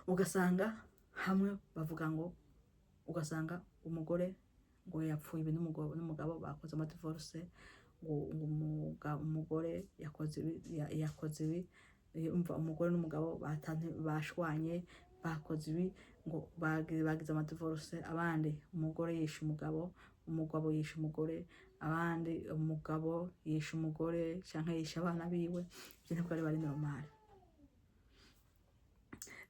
Ugasanga hamwe bavuga ngo, ugasanga umugore ngo yapfuye ibi n'umugabo bakoze amadivorce, ngo umugore yakoze ibi, yakoze ibi. Umva, umugore n'umugabo batanye, bashwanye, bakoze ibi, ngo bagize amadivorce. Abandi umugore yishe umugabo, umugabo yishe umugore, abandi umugabo yishe umugore canke yishe abana biwe. Ivyo ntabwo ari normal.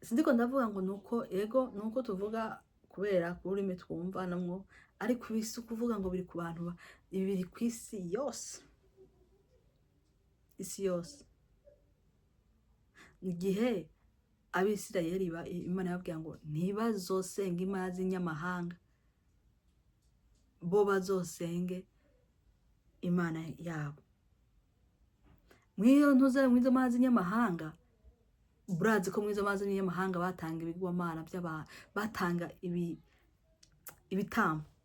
Sindiko ndavuga ngo nuko, ego, nuko tuvuga kubera ku rurimi twumva namwo, ariko ibi si ukuvuga ngo biri ku bantu, ibi biri ku isi yose, isi yose. Igihe Abisirayeli Imana yababwira ngo ntibazosenga imana z'inyamahanga, bo bazosenge Imana yabo. Mw'iyo ntuze mw'izo mana z'inyamahanga, burazi ko mw'izo mana z'inyamahanga batanga ibigwamana by'abantu, batanga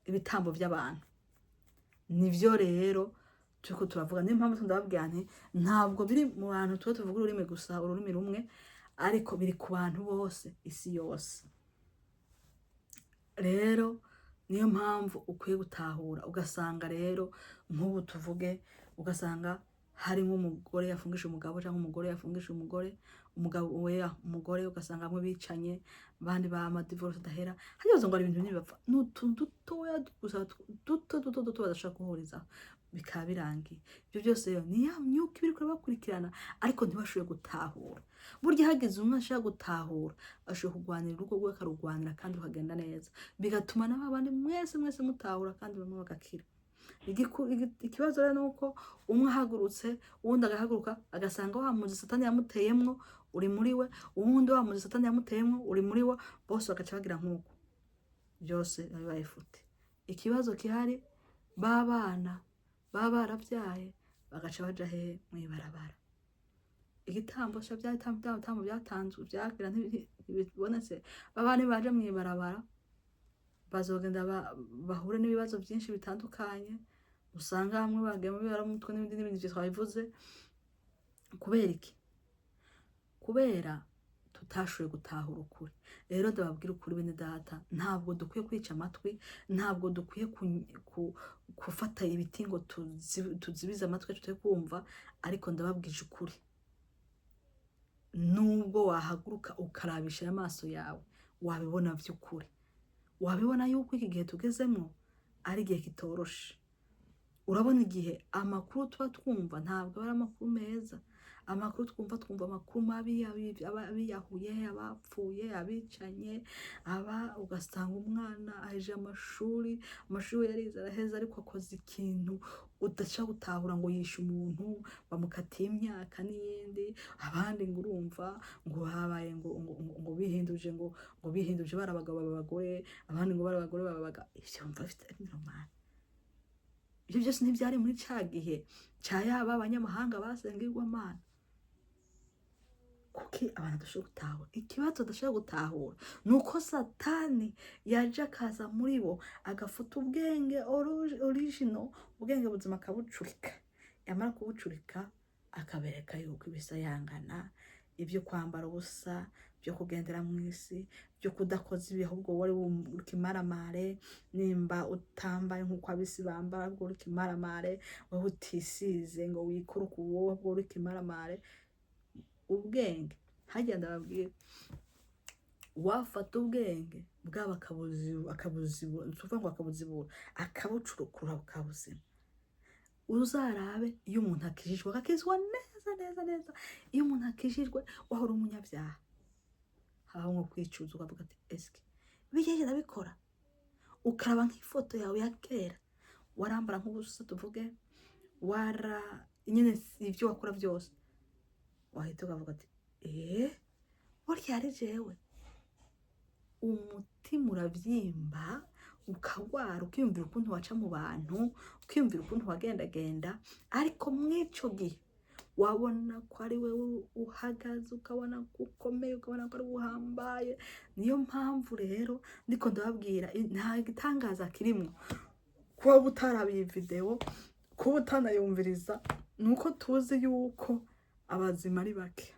ibitambo by'abantu. Nivyo rero turiko turavuga. Niyo mpamvu ndababwira nti ntabwo biri mu bantu tuba tuvuga ururimi gusa, ururimi rumwe, ariko biri ku bantu bose, isi yose. Rero niyo mpamvu ukwiye gutahura. Ugasanga rero nk'ubu tuvuge, ugasanga hari nk'umugore yafungisha umugabo, cyangwa umugore yafungisha umugore, umugabo weya umugore, ugasanga bamwe bicanye, abandi ba amadivorce adahera. Haribaza ngo hari ibintu binini bapfa, ni utuntu dutoya gusa, duto duto duto badashobora guhurizaho, bikaba birangiye. Ibyo byose rero ni ya myuka iba iriko irabakurikirana, ariko ntibashoboye gutahura. Burya hagize umwe ashaka gutahura, ashobora kurwanira urugo rwe, akarurwanira kandi rukagenda neza, bigatuma n'abandi mwese mwese mutahura kandi bamwe bagakira. Ikibazo rero ni uko umwe ahagurutse, uwundi agahaguruka, agasanga wa muzi Satani yamuteyemwo uri muri we, uwundi wa muzi Satani yamuteyemwo uri muri we, bose bagaca bagira nk'uko, byose biba bibaye futi. Ikibazo gihari, b'abana baba barabyaye bagaca baja hehe? Mw'ibarabara. Igitambo ca bya bitambo byatanzwe byagira ntibibonetse. Babana baje mw'ibarabara bazogenda bahure n'ibibazo byinshi bitandukanye, usanga bamwe bagiye mu mutwe n'ibindi n'ibindi. Ivyo twabivuze kubera iki? Kubera tutashoboye gutahura ukuri. Rero ndababwira ukuri, bene data, ntabwo dukwiye kwica amatwi, ntabwo dukwiye gufata ibiti ngo tuzibize amatwi yacu twe kumva. Ariko ndababwije ukuri, nubwo wahaguruka ukarabisha amaso yawe, wabibona by'ukuri, wabibona yuko iki gihe tugezemo ari igihe kitoroshe. Urabona igihe amakuru tuba twumva ntabwo aba ari amakuru meza. Amakuru twumva, twumva amakuru mabi, abiyahuye, abapfuye, abicanye, aba ugasanga umwana aje amashuri, amashuri yarize araheza, ariko akoze ikintu udashobora gutahura, ngo yishe umuntu, bamukatiye imyaka n'iyindi. Abandi ngo urumva ngo habaye ngo bihinduje, ngo bihinduje bari abagabo baba abagore, abandi ngo bari abagore baba abagabo. Ivyo wumva bifite normal? Ibyo byose ntibyari muri ca gihe ca yaba abanyamahanga basenga igwamana. Kuki abantu badashobora gutahura? Ikibazo badashobora gutahura ni uko Satani yaje akaza muri bo, agafata ubwenge original, ubwenge buzima, akabucurika. Yamara kubucurika, akabereka yuko ibisayangana, ibyo kwambara ubusa, byo kugendera mu isi, byo kudakoza ibi, ahubwo wari ukimaramare. Nimba utambaye nk'uko abisi bambara, ahubwo uri ikimaramare. Wowe utisize ngo wikore uku, wowe ahubwo uri ikimaramare. Ubwenge hajya, ndababwira, wafata ubwenge bwabo akabuzibura, tuvuga ngo akabuzibura, akabucurukura bukabuzima. Uzarabe iyo umuntu akijijwe, agakizwa neza neza neza, iyo umuntu akijijwe, wahora umunyabyaha, habaho nko kwicuza, ukavuga ati: "Eske bigeze ndabikora?" Ukaraba nk'ifoto yawe ya kera, warambara nk'ubusa, tuvuge wara nyine ibyo wakora byose, wahita ukavuga ati: "Eee, burya ari jewe." Umutima urabyimba, ukagwara, ukiyumvira ukuntu waca mu bantu, ukiyumvira ukuntu wagendagenda. Ariko mw'ico gihe wabona ko ari wewe uhagaze, ukabona ko ukomeye, ukabona ko ari uhambaye. Niyo mpamvu rero ndiko ndababwira, nta gitangaza kirimwo kuba utaraba iyi video, kuba utanayumviriza, ni uko tuzi yuko abazima ari bake.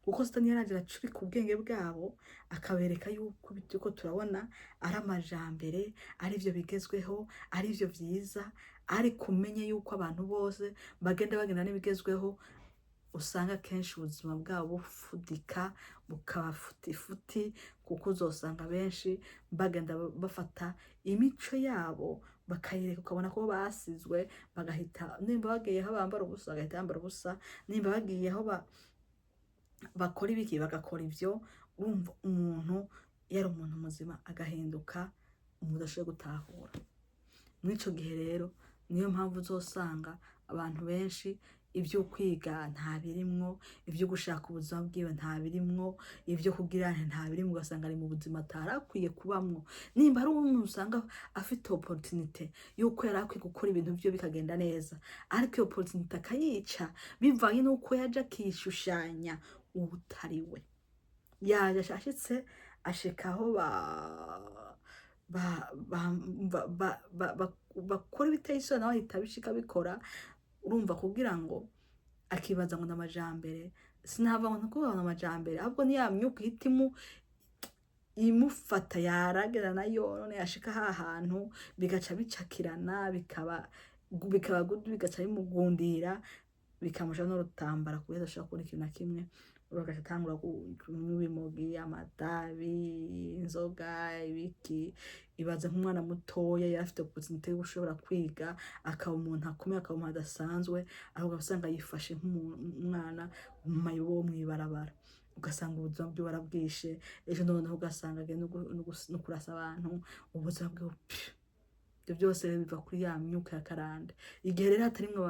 Kuko Satani yaraje aracurika ubwenge bwabo, akabereka yuko ibyo turabona ari amajambere, ari byo bigezweho, ari byo vyiza. Ariko umenye yuko abantu bose bagenda n'ibigezweho, usanga kenshi ubuzima bwabo bufudika, bukaba futifuti, kuko uzosanga benshi bagenda bafata imico yabo bakayireka, ukabona ko basizwe, bagahita nimba bagiye aho bambara ubusa, bagahita bambara ubusa, nimba bagiye aho bakora ibiki, bagakora ivyo. Urumva, umuntu yari umuntu muzima agahinduka umuntu udashoboye gutahura. Muri ico gihe rero niyo mpamvu uzosanga abantu benshi ibyo kwiga nta birimwo, ibyo gushaka ubuzima bwiwe nta birimwo, ibyo kugira nta birimwo, ugasanga ari mu buzima atari akwiye kubamwo. Nimba ari umuntu usanga afite opportunité yuko yari akwiye gukora ibintu byo bikagenda neza, ariko iyo opportunité akayica bivanye n'uko yaje akishushanya utari we, yaje ashitse ashika aho ba ba ba ba ba ba bakora ibiteye isoni, nawe ahita abishika abikora. Urumva, kugira ngo akibaza ngo n'amajambere, sinava ngo ntukuvuga ngo n'amajambere, ahubwo ni ya myuka ihita imufata, yaragera nayo none yashika ha hantu bigaca bicakirana, bikaba gudu, bigaca bimugundira, bikamusha n'urutambara ku buryo adashobora kubona ikintu na kimwe. Bagaca atangura kunywa ibimogi, amatabi, inzoga, ibiki. Ibaze nk'umwana mutoya yari afite opportunité yo gushobora kwiga, akaba umuntu akomeye, akaba umuntu adasanzwe, ahubwo usanga yifashe nk'umwana mayibobo wo mw'ibarabara, ugasanga ubuzima bwiwe barabwishe. Ejo noneho ugasanga agiye no kurasa abantu, ubuzima bwiwe pfu. Ibyo byose rero biva kuri ya myuka ya karande. Igihe rero hatarimwo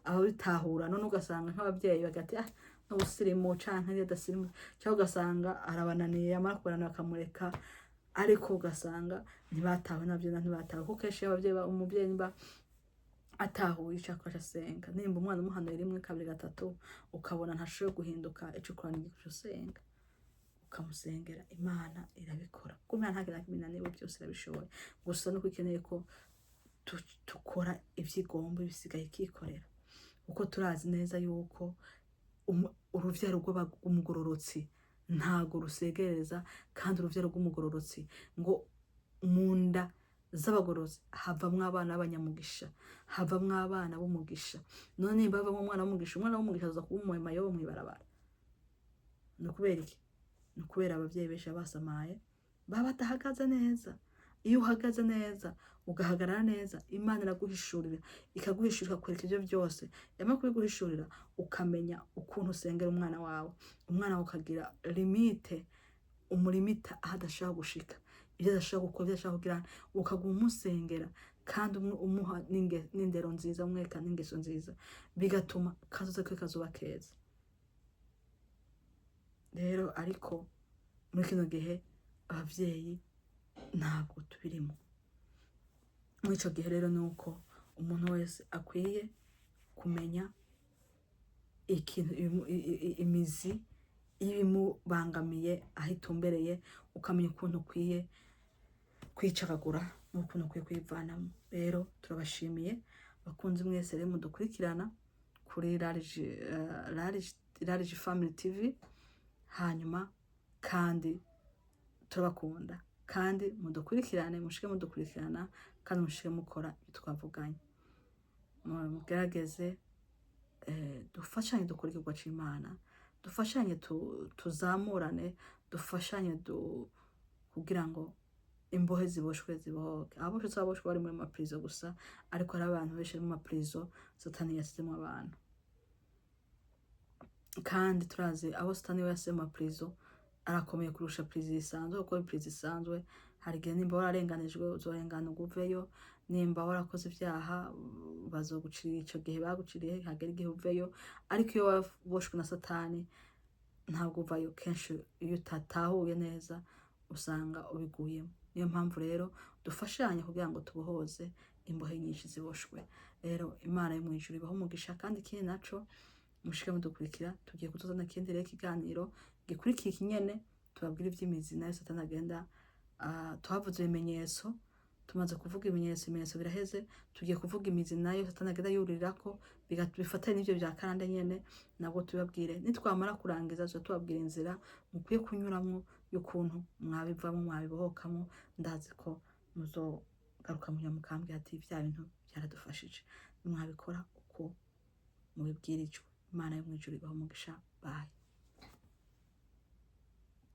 ababitahura, none ugasanga nk'ababyeyi bagati ah n'ubusirimu canke adasirimu, cyangwa ugasanga arabananiye, yamara kubananira bakamureka, ariko ugasanga ntibatawe navyo na ntibatawe, kuko kenshi iyo abavyeyi umuvyeyi nimba atahuye ico akoresha asenga, nimba umwana umuhanuye rimwe, kabiri, gatatu, ukabona ntashoboye guhinduka, ico ukora ni igihe usenga, ukamusengera, Imana irabikora, kuko Imana nta kintu na kimwe inaniwe, byose irabishoboye. Gusa nuko ikeneye ko tukora ivyo igomba, ibisigaye ikikorera, kuko turazi neza yuko uruvyaro rw'umugororotsi ntago rusegereza, kandi uruvyaro rw'umugororotsi, ngo mu nda z'abagororotsi havamwo abana b'abanyamugisha, havamwo abana b'umugisha. None nimba havamwo umwana w'umugisha, umwana w'umugisha aza kuba umumayibobo mw'ibarabara, ni ukubera iki? Ni ukubera abavyeyi benshi baba basamaye, baba badahagaze neza. Iyo uhagaze neza, ugahagarara neza, Imana iraguhishurira, ikaguhishurira, ikakwereka ivyo byose. Yamara kubiguhishurira, ukamenya ukuntu usengera umwana wawe, umwana wawe ukagira limite, umulimita aho adashaka gushika, ibyo adashaka gukora, ibyo adashaka kugira, ukaguma umusengera kandi umuha n'indero nziza, umwereka n'ingeso nziza, bigatuma kazoza ke kazoba keza. Rero ariko muri kino gihe abavyeyi ntabwo tubirimo. Muri ico gihe rero ni uko umuntu wese akwiye kumenya ikintu imizi y'ibimubangamiye aho itumbereye, ukamenya ukuntu ukwiye kwicagagura n'ukuntu ukwiye kwivanamo. Rero turabashimiye bakunzi mwese rero mudukurikirana kuri Large Family TV. Hanyuma kandi turabakunda, kandi mudukurikirane, mushike mudukurikirana, kandi mushike mukora ibyo twavuganye. Mugerageze dufashanye, dukore igikorwa c'Imana, dufashanye, tuzamurane, dufashanye kugira ngo imbohe ziboshwe zibohoke. Aboshwe si aboshwe bari muri maprison gusa, ariko hari abantu benshi bari mu maprison Satani yasizemo abantu, kandi turazi abo Satani we yasize mu maprison arakomeye kurusha prison isanzwe, kuko prison isanzwe hari igihe nimba wararenganijwe uzorengana uveyo, nimba warakoze ibyaha bazogucira ico gihe baguciriye, hagera igihe uveyo. Ariko iyo waboshwe na Satani ntabwo uvayo. Kenshi iyo utatahuye neza usanga ubiguyemo. Niyo mpamvu rero dufashanye kugira ngo tubohoze imbohe nyinshi ziboshwe. Rero Imana yo mu ijuru ibahe umugisha, kandi ikindi naco mushike mudukurikira, tugiye kutuzana ikindi rero ikiganiro gikurikiye ikinyene, tubabwire ivy'imizi nayo Satani agenda, tuhavuze ibimenyetso. Tumaze kuvuga ibimenyetso, ibimenyetso biraheze. Tugiye kuvuga imizi nayo Satani agenda yurirako, bifatanye n'ivyo vya karande nyene. Nabwo tubabwire. Nitwamara kurangiza, tuza tubabwira inzira mukwiye kunyuramwo y'ukuntu mwabivamo, mwabibohokamo. Ndazi ko muzogaruka munya mukambwira ati: "Vya bintu byaradufashije." Nimwabikora uko mubibwirijwe, Imana yo mw'ijuru ibahe umugisha. Bye.